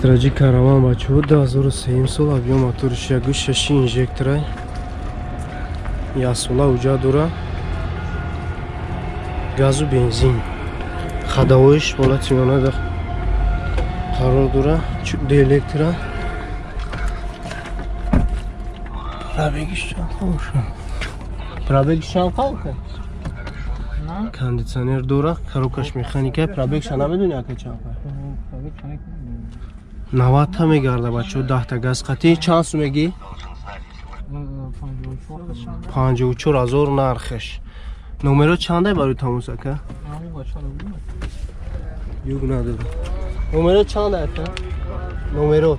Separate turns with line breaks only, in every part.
Астра J Караван бачаҳо 2003 сол объем моториш 1.6 инжектора ясола уҷа дора газу бензин ходовоиш ҳолати миёна қарор дора электро пробегиш чанд қавша пробегиш чанд қавша кондитсионер дора коробкаш механика пробегша намедони ака чанд 90 та мегарда бачаҳо 10 та газ қатӣ чанд сум мегӣ 54 000 нархш номеро чандай барои тамос ака юг надора номеро чанд ака номеро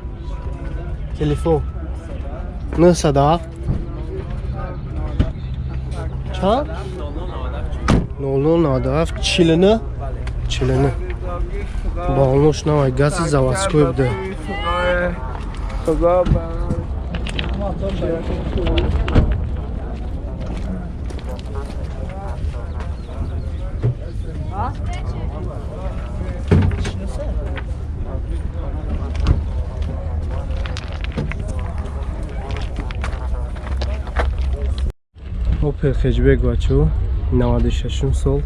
телефон 907 чанд 0097 49 49 балонош навай гази заводской буда Опел хэтчбек бачаҳо 96 сол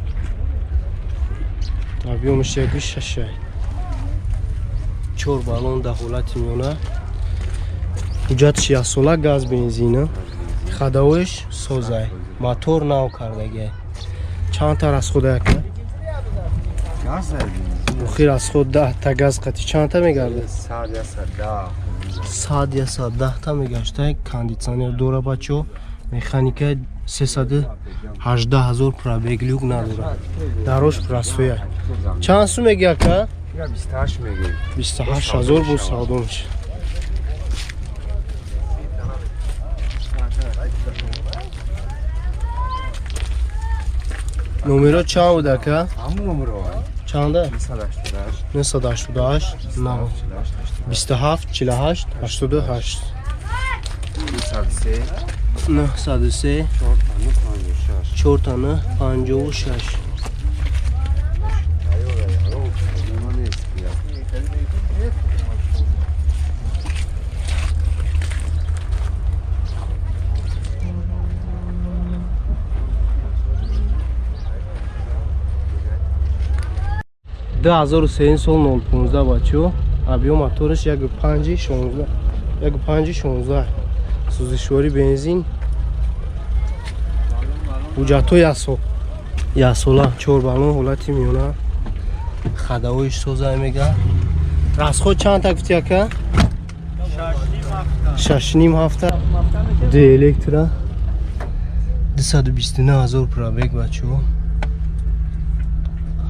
объемаш 1.6 4 баллон дар ҳолати миёна ҳуҷҷатш яксола газ бензина ходовоиш созай мотор нав кардагиай чанд та расход ака охир расход 10 та газ қатӣ чанд та мегардад 100 110 та мегашта кондитсионер дора бачаҳо механика 318 000 пробег люк надорад дарош простоя чанд сум меги ака
28 меги
28 000 бо савдо мешавад номеро чанд буд ака чанда 988 27 48 88 903 4 56 2003 сол 015 бачаҳо объем мотораш 1.5 16 1.5 16 сӯзишворӣ бензин ҳуҷҷатҳо яксола 4 баллон ҳолати миёна ходовоиш соза мега расход чанд та гуфти ака 6.5 ҳафта д электро 229 000 пробег бачаҳо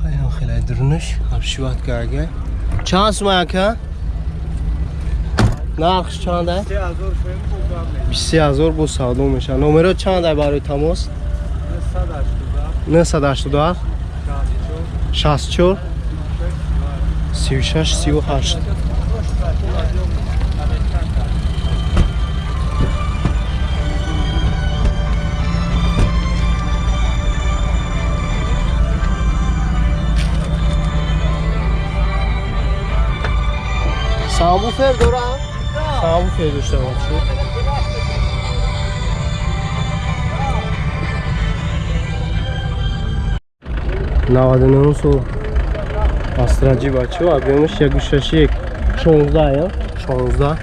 ҳаям хеле дурнаш обшиват карга чанд сум ака нархш чанда 23 000 бо савдо мешавад номеро чанда барои тамос 987 64 36 38 сабвуфер дорам сабвуфер дошта бошед 99 сол Астра J бачаҳо объемаш 1.6 16 16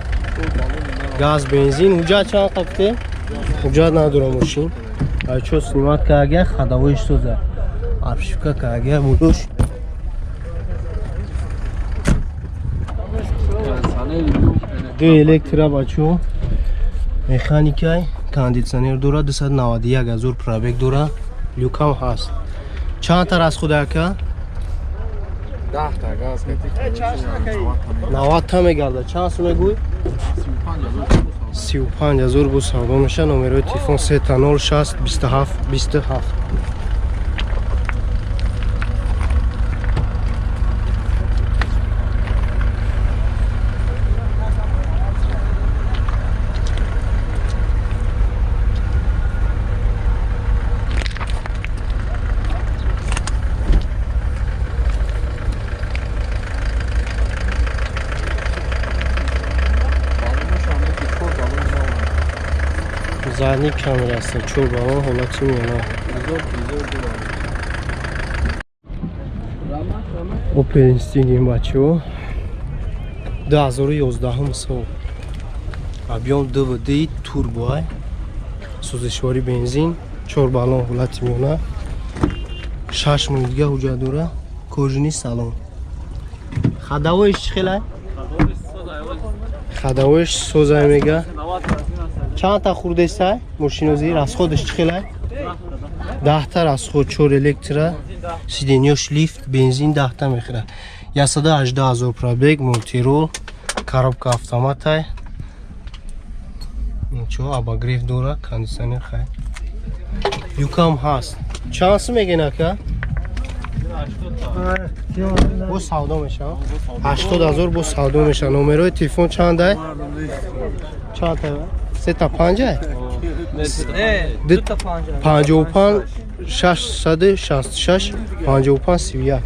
газ бензин ҳуҷҷат чанд қабте ҳуҷҷат надора мошин бачаҳо снимат карга ходовоиш соза обшивка карга будуш ду электро бачаҳо механикай кондитсионер дора 291 000 пробег дора люкам ҳаст чанд та расход ака
10 та газ
90 та мегарда чанд сум мегӯй 35 000 бо савдо мешавад номерои телефон 3 06 27 27 Задний камера аст, 4 баллон ҳолати миёна. Opel Insignia бачаҳо 2011 сол. Объем DVD турбо, сӯзишворӣ бензин, 4 баллон ҳолати миёна. 6 моҳ дига ҳуҷҷат дора, кожаный салон. Ходовоиш чӣ хелай? Ходовоиш созай мега. Чандта хурдесай мошинози? Расходаш чӣ хелай? 10та расход, 4 электро, сиденьёш лифт, бензин 10та мехӯрад. 118 000 пробег, мультирул, коробка автоматай. Инчо обогрев дора, кондиционер хай. Люкам ҳаст. Чанд сум мегӯен ака? Бо савдо мешавад. 80 000 бо савдо мешавад. Номерои телефон чандай? Чанд та? Сета панҷа? 55 666 55 31.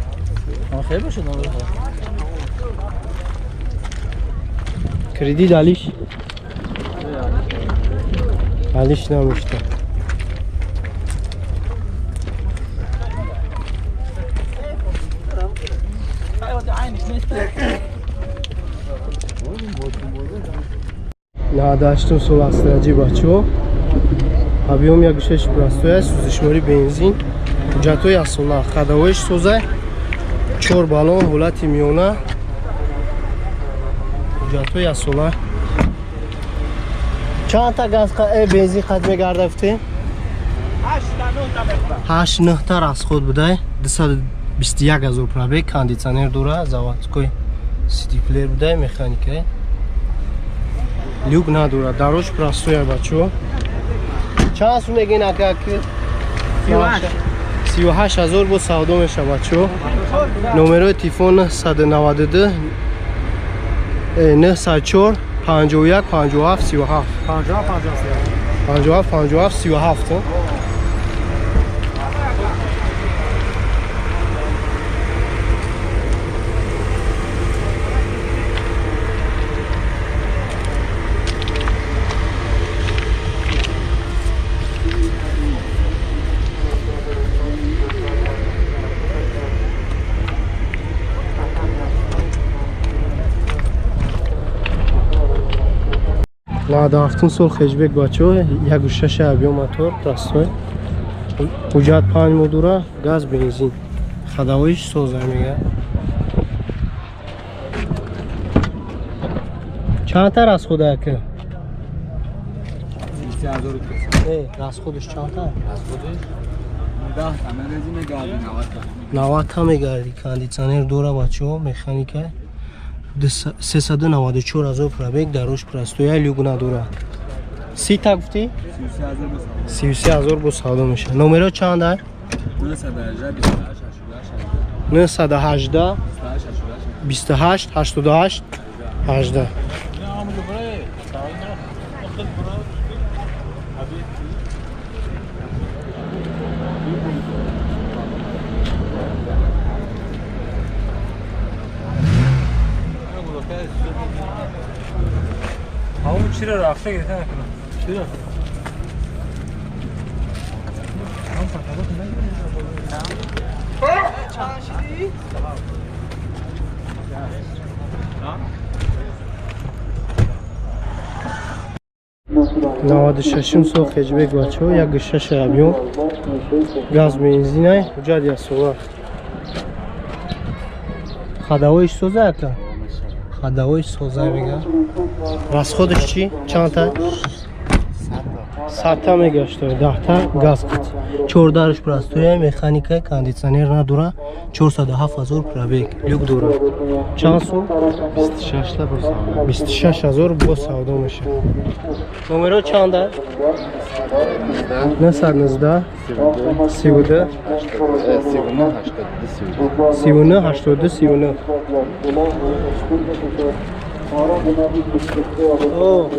Кредит алиш? Алиш намешта. 98 сол астраҷи бачаҳо. Объем 1.6 простой аст, сӯзишворӣ бензин, ҳуҷҷатҳои асола, ходовоиш созай, 4 баллон ҳолати миёна, ҳуҷҷатҳои асола. Чандта газ бензин қад мегарда гуфтем? 8-9 та расход будай, 221 000 пробег, кондиционер дора, заводской сити-плеер будай, механикай. Люк надора, дарош простой бачаҳо. Чанд сум мегӯен ака? 38 000 бо савдо мешавад бачаҳо. Номерои телефон 992 904 51 57 37. 57 57 37. 97 сол хеҷбек бачаҳо, 1.6 объем мотор, простой. Ҳуҷҷат 5 моҳ дора, газ, бензин. Ходовоиш соза мега. Чандта расхода ака? Расходаш чандта?
Расходаш 10 та мерези мегарди 90 та.
90 та мегарди. Кондиционер дора бачаҳо, механика. 394 000 пробег, дарош простоя, люк надора. 30 та гуфтӣ? 33 000 бо савдо мешавад. Номеро чанд ай? 918 28 88 18.
چرا رفته گرفته نکنم؟ چرا؟
96 сол хеҷбек бачаҳо, 1.6 объем, газ, бензинай, ҳуҷҷат ясола. Ходовоиш соза ака? Ходовоиш соза мега. Расходаш чӣ? Чандта? 100 та мегашта, 10 та газ қит. 14 простоя, механика, кондиционер надора, 407 000 пробег, люк дора. Чанд сум?
26 та бо савдо.
26 000 бо савдо мешавад. Номеро чанда? 919 32 39 82 39. О.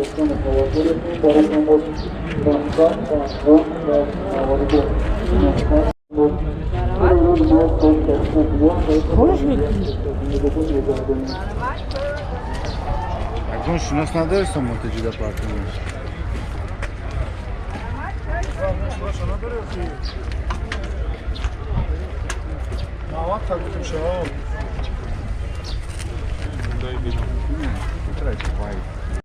Акун шинос надори сомонта ҷуда партош?
90 та гуфтем шо.